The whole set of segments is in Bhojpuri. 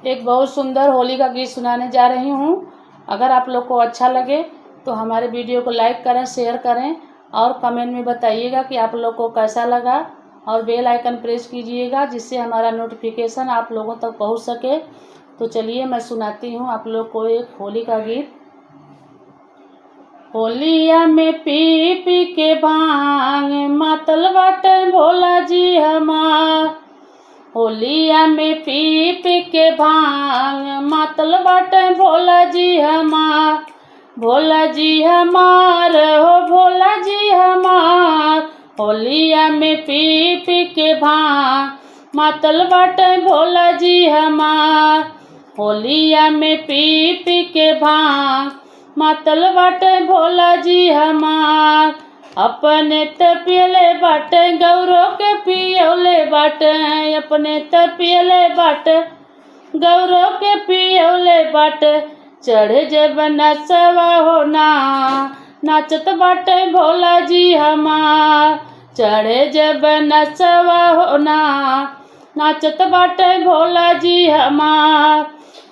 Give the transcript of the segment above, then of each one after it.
एक बहुत सुंदर होली का गीत सुनाने जा रही हूँ। अगर आप लोग को अच्छा लगे तो हमारे वीडियो को लाइक करें, शेयर करें और कमेंट में बताइएगा कि आप लोग को कैसा लगा और बेल आइकन प्रेस कीजिएगा जिससे हमारा नोटिफिकेशन आप लोगों तक पहुँच सके। तो चलिए मैं सुनाती हूँ आप लोग को एक होली का गीत। होलिया में पी पी के भांग मातल बाटे भोला जी हमार। होलिया में पी पी के भांग मातल बाटे भोला जी हमार। भोला जी हमार हो भोला जी हमार। होलिया में पी पी के भांग मातल बाटे भोला जी हमार। होलिया में पी पी के भांग मातल बाटे भोला जी हमार। अपने त पियले बाटे गौरो के पियौले बाटे। अपने त पियले बाटे गौरो के पियौले बाटे। चढ़े जब नसवा हो ना नाचत बाटे भोला जी हमार। चढ़े जब नसवा हो ना नाचत बाटे भोला जी हमार।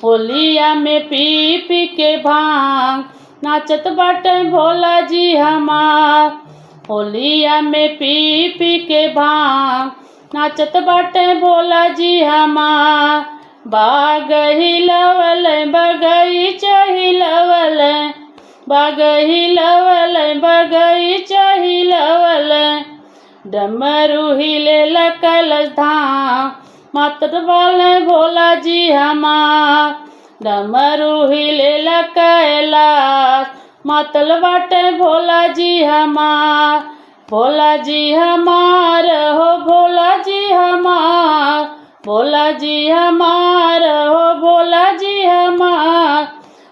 होलिया में पी पी के भांग नाचत बाटे भोला जी हमार। होलिया में पी पी के भांग नाचत बाटे भोला जी हमार। बाग हिलवल बगीचा हिलवल, बाग हिलवल बगीचा हिलवल। डमरू हिलेला कैलाश धाम मातल बाले भोला जी हमार। डमरू हिलेला कैलाश मातल बाटे भोला जी हमार। भोला जी हमार हो भोला जी हमार। भोला जी हमार हो भोला जी हमार।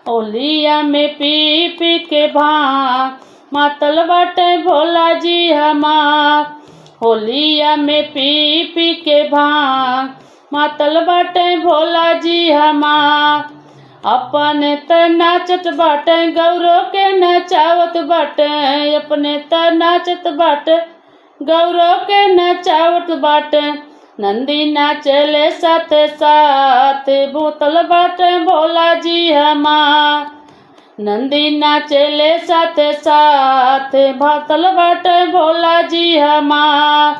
होलिया में पी पी के भांग मातल बाटे भोला जी हमार। होलिया में पी पी के भांग मातल बाटे भोला जी हमार। अपने त नाचत बाटे गौरो के नचावत बाटे। अपने त नाचत बाटे गौरो के नचावत बाटे। नंदी नाचले साथ साथ बोतल बाटे भोला जी हमार। नंदी नाचले साथ साथ भातल बाटे भोला जी हमार।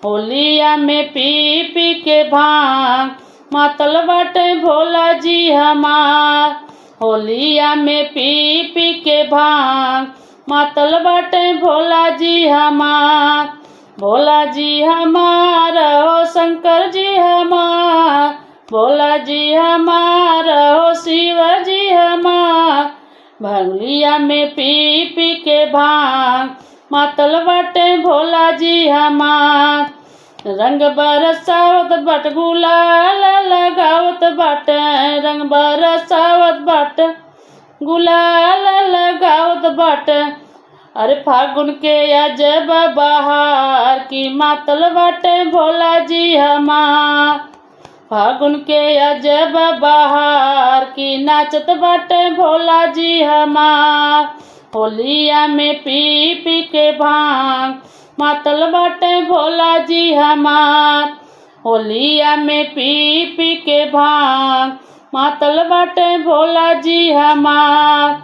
होलिया में पी पी के भांग मातल बाटे भोला जी हमार। होलिया में पी पी के भांग मातल बाटे भोला जी हमार। भोला जी हमार हो शंकर जी हमार। भोला जी हमार हो शिव जी हमार। भंगलिया में पी पी के भांग मातल बाटे भोला जी हमार। रंग बरसावत बाट गुलाल लगावत बाटे। रंग बरसावत बाट गुलाल लगावत बाटे। अरे फागुन के अजब बहार की मातल बाटे भोला जी हमार। फागुन के अजब बहार की नाचत बाटे भोला जी हमार। होलिया में पी पी के भांग मातल बाटे भोला जी हमार। होलिया में पी पी के भांग मातल बाटे भोला जी हमार।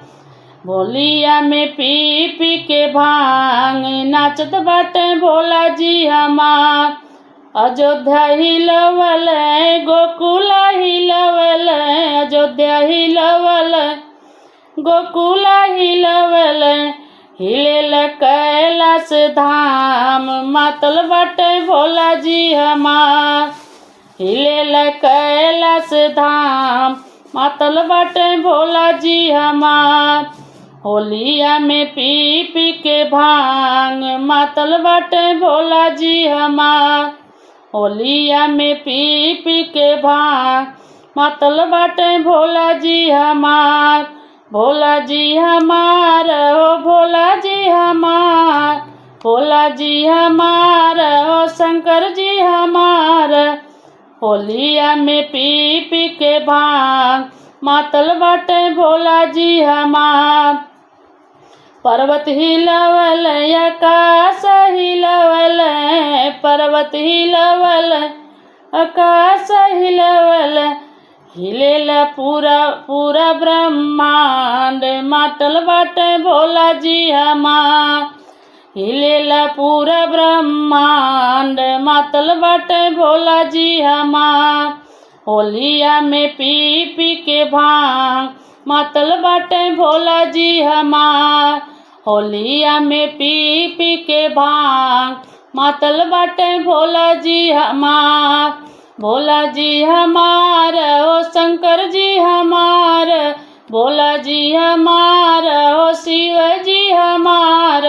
होलिया में पी पी के भांग नाचत बाटे भोला जी हमार। अयोध्या हिलवल गोकुल हिलवल, अयोध्या हिलवल गोकुल हिलवल। हिलेल कैलाश धाम मातल बाटे भोला जी हमार। हिलेल कैलाश धाम मातल बाटे भोला जी हमार। होलिया में पी पी के भांग मातल बाटे भोला जी हमार। होलिया में पी पी के भांग मातल बाटे भोला जी हमार। भोला जी हमार हो भोला जी हमार। भोला जी हमार हो शंकर जी हमार। होलिया में पी पी के भांग मातल बाटे भोला जी हमार। पर्वत हिलवल आकाश हिलवल, पर्वत हिलवल आकाश हिलवल। हिलेला पूरा पूरा ब्रह्मांड, मातल बाटे भोला जी हमार। हिलेला पूरा ब्रह्मांड, मातल बाटे भोला जी हमार। होलिया में पी पी के भांग, मातल बाटे भोला जी हमार। होलिया में पी पी के भांग, मातल बाटे भोला जी हमार। भोला जी हमार, ओ शंकर जी हमार। भोला जी हमार, ओ शिव जी हमार।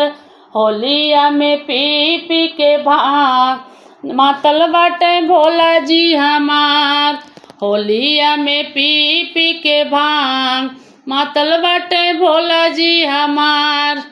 होलिया में पी पी के भांग, मातल बाटे भोला जी हमार। होलिया में पी पी के भांग, मातल बाटे भोला जी हमार।